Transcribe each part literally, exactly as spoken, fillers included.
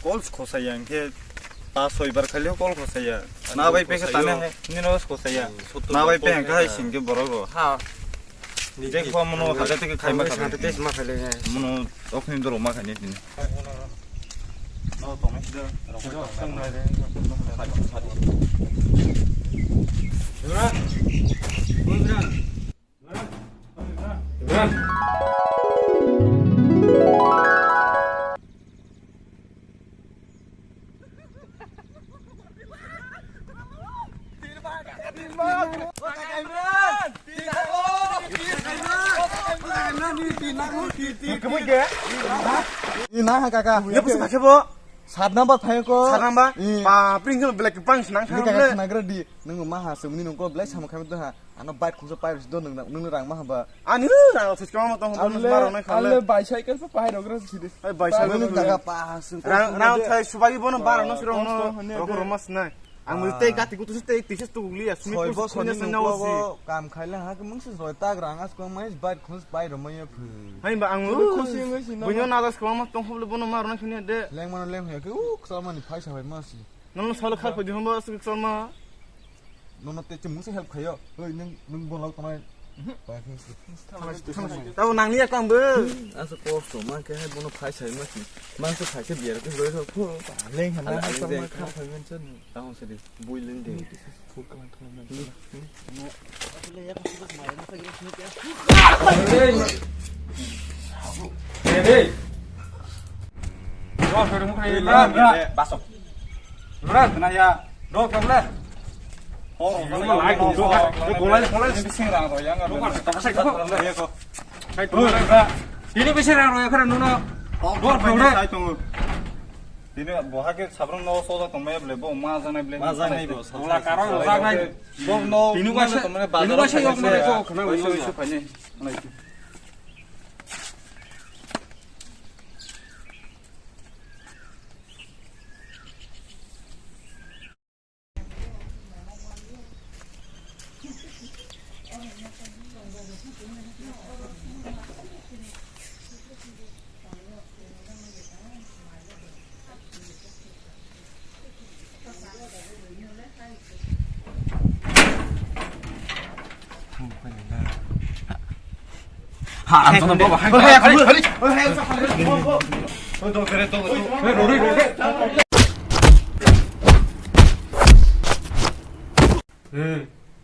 Call khosaya hwnkhe, ta soi bar khailio call khosaya. Na bai pe khe tane hai, nino khosaya. Na bai pe hwnkhe hai singke borok ro. Ha. Je kho mono hada teke khai ma kha. Mono okni doro ma khaini tini. Ina ha kaka. Sat number phaiko. Sat number? Ih. Bapre, hwnkhe belai kwbang se nang thang le. Kaka khnagra di. Nwng ma ha sumni nungko belai samung khaima doha. Ano bike khungsa pai rwsi do nwng, nwng rang ma haba. Ani rang this kwbangma tong hwnba. Ano le, bar rwnai kha le. Ano le bicycle pa pai rok rw sidi. Ai bicycle. Nwng kaka pa ha sung. Rang, rang thai subagi bono bar rwno sirok no. Rok rok mas nai. Ang mui tei gati kutu tei tisa tu guli ya sumi. Soi bosor ni nungko bo kam khaila ha khe mungsi joi tak rang as kwbangma bike khungsa pai rwmai ya phu. Hai ba ang buino nadas kwbangma tong hwnba bono ma rwnai khani de. Leng mano leng ya khe u kwchama ni phaisa bai ma si. Nono salo khar phai di hwnba aswk salma. Nono te chumung se help khayo. Oi, nwng, nwng bolok tongnai. Tamo nangni ya kang bo. Asa kosto ma khe hai bono phai sai ma si. Mangso phai khe biar khe roi rok pho. Leng hana aswk ma kha phai man chan. Tamo se de. Bui leng de. Ini bisa rang roya karena nuno. Tini boha khe sabrang no soda tongmaya ble, bo ma janai ble. Ma janai bo. Bola karo rojak nai. Bo no. Tini kaisa, tini kaisa yok mane ko khna. Oisu, oisu, phai nai. Ha, ang sana bawa. Hey,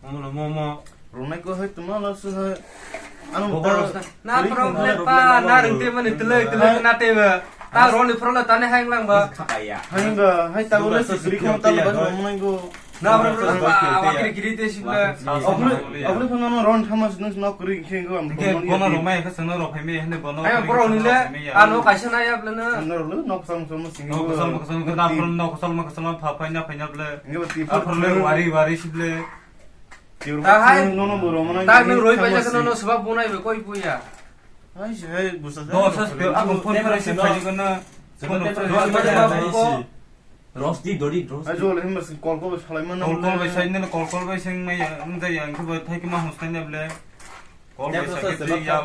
mama, mama. Ronai ko hai tuma la su hai. Anu ta. Na problem pa, na rente mani telai telai na te ba. Ta roni problem ta ne hai lang ba. Hai ba, hai ta ule si gri khon ta ba ronai ko. Na problem pa, wakri gri te si ba. Okle, okle phano no ron thama sino sino kri khe ko am. Ke kono romai khe sino ro phai me hne bono. Ayo bro ni le, ano kaisa na ya ble na. Ano lo nok sam sam sing. Nok sam sam ke na problem nok sam sam pha phai na phai na ble. Nge ba ti. Apro le wari wari si ble. Ta hai. No, no, boro, mana tak ini nung roi thang paisa masih. Kono no sebab bunai be koi puya. Hai, hai, busa. No, sa spe aku phone kare si phai kono. Phone no. Dos paisa ko. Rosti dori, rosti. Hai, jol, him mas call ko salai mana. Call, call bai sai ne, call, call bai sing mai, ang jai ang ko thai ke ma hostai ne ble. Call bai sai ke ya.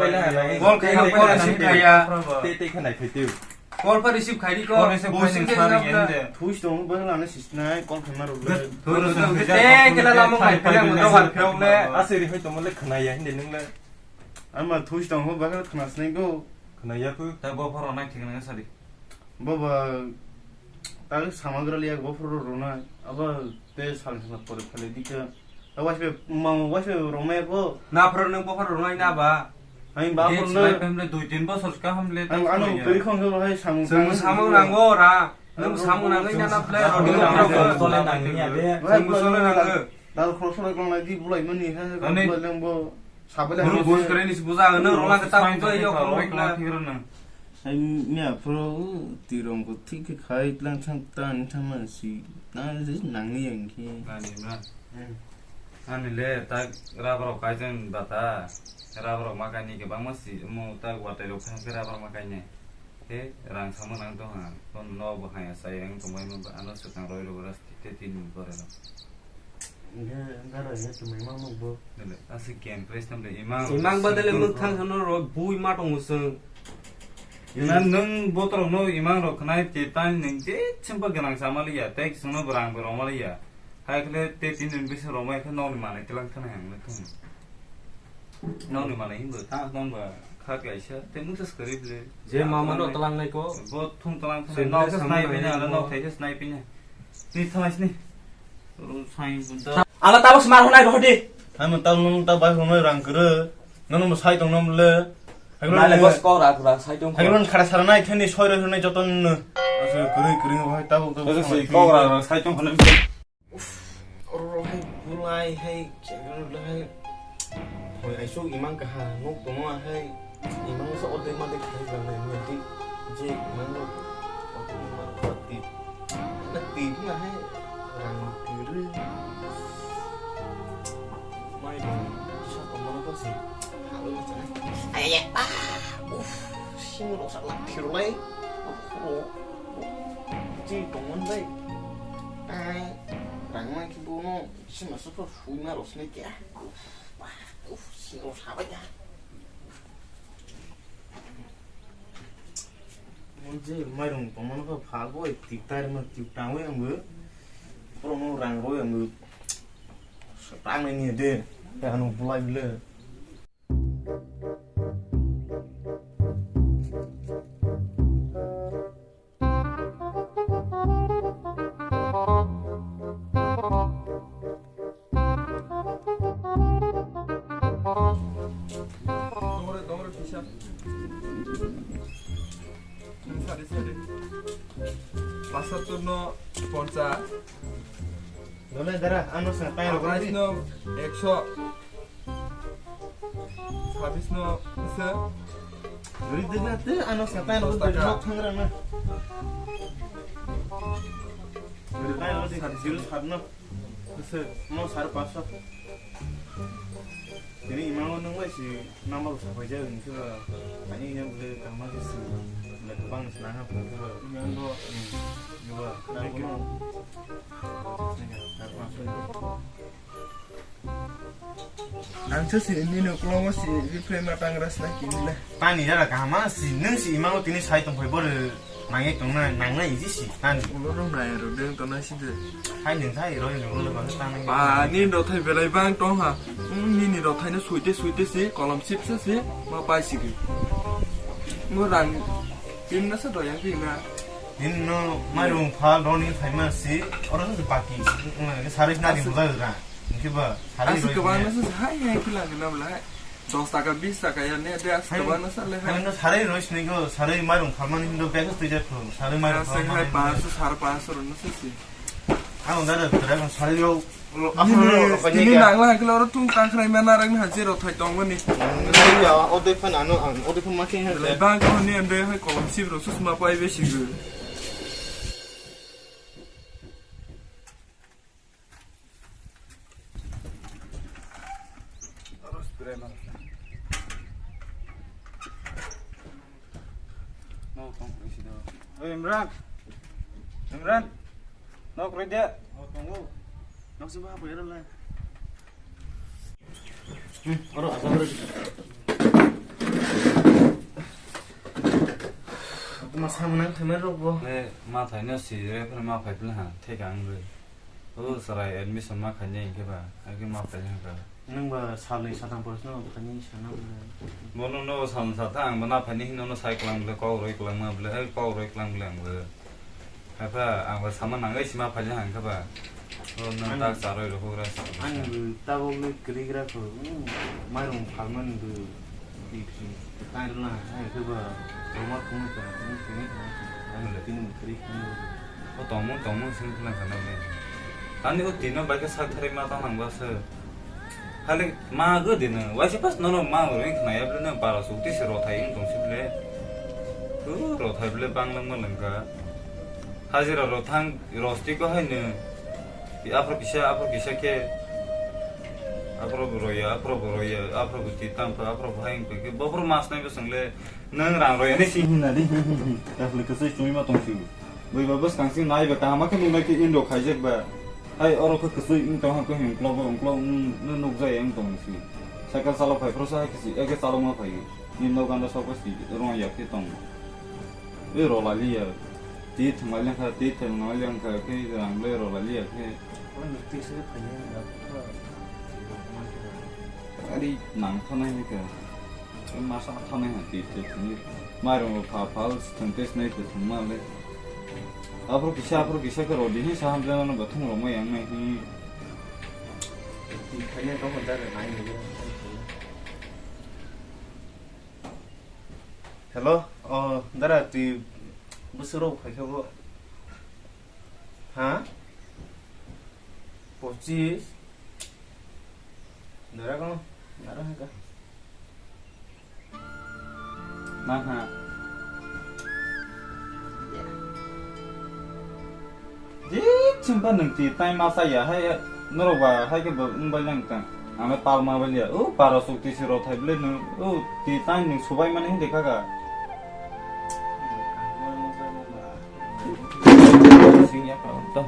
Call kai, call receive kai ya. Te, te khanai phai teu. Call pa receive khai di ko. Call receive khai sing khai ni ende. Thuis tong bo lana sisnai call khai maro. Te kela lamo khai kela mo dogan phok le. Asiri hoi tong le khna ya hinde nung le. Ama thuis tong ho ba khna snai go. Khna ya phu. Ta bo phoro nai thik nang sari. Bo ba ta samagra liya bo phoro ro nai. Aba te sal sal pore phale dikha. Waisbe, ma, waisbe romai ko. Na phoro nung bophor romai na ba. Hai ba phoro na. Pemle dui tin bosor ka hamle. Ang anu kari khong hai samung. Samung samung nango ra. Nung samung nango na na ple. Sole nang ni ade. Samung sole nango. Dal khro sole klong lai di bulai mani ha. Ani bulai leng bo. Sabale. Bus kare ni buza no rona ka ta to yo ko. Hai miya phoro tirong ko thik khe khai tlang thang tan thama si na nangni yang khe. Nani ma. Hmm. Ani le ta rubber rok kai jen bata. Rubber rok ma kai ni khe bangma si mo ta watai rok thang khe rubber ma kai ne. Khe rang sama nang tong ha. Kon no bo hai sa yang tong bai mo ano swkang roi rok ras te tin ni gore rok. Hingke gana hingke chumui ma nukgo. Dele, aswk game price tam de, imang. Imang ba dele mwkhang hano ro bui ma tongo chwng. Na nwng botorok no imang rok khnai te tan nwng je chimpa gwnang sama liya, tei kisung no bwrang bo roma liya. Hai khle te tin din bisa roma khe nokni manai tilang thana yang le thung. Nokni manai himbo ta non ba kha kaisa te mungsa skari ble. Je mama no talang nai ko. Bo thung talang thana Sendra nok sama nai nai pina, ko. Nok thai se nai pina. Ni thangai sini. Ru sai bunda. Ala tabok se mar honai rohdi. Hai mo tang nung ta bai honai rang kere. Nono mo sai tong nom le. Nale bos kok rak rak sai tong. Hai ron khara sara nai thani soi roi honai joton no. Ase kere kere hai tabok tabok. Ase kok rak rak sai tong honai. Oro hai bulai hai kero le hai. Hoi aisuk imang kaha nuk tongo ahai. Imang sa ordek madek khai bang nai mati. Je imang nuk ordek madek mati. Na ti na hai rang kiri. Mai bang sa tongmana ko si. Halo macam. Ayah ah. Uff. Simu rok sa lak thirulai. Ji tongmon bai. Ai. Rang mai ki bono. Sima sa ko fui ma rok sini kya. Uff, siro sabai ya. Mon je mairung tongmano kha phal bo tik tar ma tik tangwi ang bo. Pro no rang roi ang bo. Tang ni de. Ya no bulai bile. Dongre, dongre, kisa. Sari, sari. Pasattur no poncha. Dole dara, ano sa tayo. Atais no ekso. Sabis no se. Guri degna te ano sa tayo. Dos taka. Nok thangra na. Guri tayo de zero sat no. Se no sar paso. Ini imang nang lai si nama usa paja ini ke ba. Ani yang boleh kamar ke si. Boleh kebang senang apa ke ba. Yang do. Juga. Thank you. Ang se si nini ukulongo si reply ma tangra sna kinile. Tani jara kahama si nung si imango tini sai tongphai bore nangi tongna nangna iji si tani. Ulo rong nai ro deng tona si de. Hai nung sai ro nung ulo bang tani. Ba ni rothai belai bang tong ha. Nini rothai no suite suite si kolom sip se si ma pai si ki. Mo rang tin na sa doyang tin na. Nini no mairung pha roni phaima si oro se baki. Saris nari mujai ra. Hingke ba, sarai aswk roi kwbangma sini. Se hai hai khe langwi na bwlai. Dos taka, bis taka ya ne, de aswk hai, kwbangma sa le hai. Hai no sarai roi sini go, sarai mairung phalmani hindo bag twi jak thung, sarai mairung aswk hai phalmani. Panch so, sare panch so rwno se si. Ang dada, dada, sarai rok. Lo, nini, apa lo, apa nini ni nangla hangkhe oro tung tangkhrai ma narang ni hanse rok thai tongmani. Ya, o de phan ano, ang, o de phan ma khe hai. Bwlai bang ko ni ande hai kolom sip rok susma pai be si go. Oi, Imran. Imran. Nok roi de. Oh, tongo. Nok sing ba, apa ya, lai? Hmm, oro, asal oro. Aku masa menang, temen rok bo. Le, ma thai no si, re, ma phai pula ha, thek ang roi. O chwrai admission ma khainai hinkhe ba, hakhe ma phainai hinkhe. Nwng ba salnwi satham porse no phainai sana bwle. Bono no salnwi satham ang bo na phainai hino no sai kwlang bwle, kok roi kwlang ma bwle, ai kok roi kwlang bwle ang bo. Hapha ang bo sama nangwi sima phainai hinkhe ba. O no ani, tak charoi rokho gra sa. Ani bo tabok le kwrwi gra kho. Mairung phalmani bo. Tini, tini, tini, tini, O tongmung, tongmung sini phalang kana le. Ani o tino bai khe sak thari ma tang nang ba se. Hali ma go dino, waisa pas nono ma ro wng khna ya ble no bara suk ti se rothai wng tong si ble. O rothai ble bang lang ma lang ka. Hajira ro thang rosti ko hai no. Aphro kisa, aphro kisa khe. Aphro bo roya, aphro bo roya, aphro bo ti tam pha, aphro bo hai wng khe. Bo phro mas nai bo song le. Nwng rang roi ani si hwnna di. Dakhli kwchwi chumi ma tong si. Bui ba bwskang si nai ba kaham khe nung nai khe indo khaijak ba. Hai oro khe kwchwi wng tong ha khe him klo bo wng klo wng no nuk jai wng tong si. Cycle chalok phai phro sa hai kisi eke chalok ma phai. Ni no ganda sok si rong yak khe tong. Twi rwlaliya. Twi thwngmaliya kha, twi thwngmaliya kha, khe rang le rwlaliya khe. Ani nang thonai ni kha. Khe masa thonai ha twi twi thwngwi. Mairung rok pha phal thwng test nai twi thwngma le. Aphuru kisa, aphuru kisa khe rwdi hin sa hamjana no bathung rwma yang nai hin. Twi khaina tong da re nai ni. Hello, oh, dara, twi bwswk rok phaikha bo? Ha? Pochis? Dara kono, dara hai ka. Nang ha. Jising ba nwng twi time masa ya hai, norok ba hai khe bo wng bai lang tang. Ang le pal ma bai liya. O paro suk twi si rw thai bwle nwng. O twi time nwng subai mani hin de kha ga. Sing ya ka to.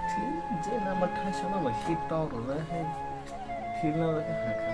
Twi je number khai sama ba hit to ro na hai. Phil na ba ha kha.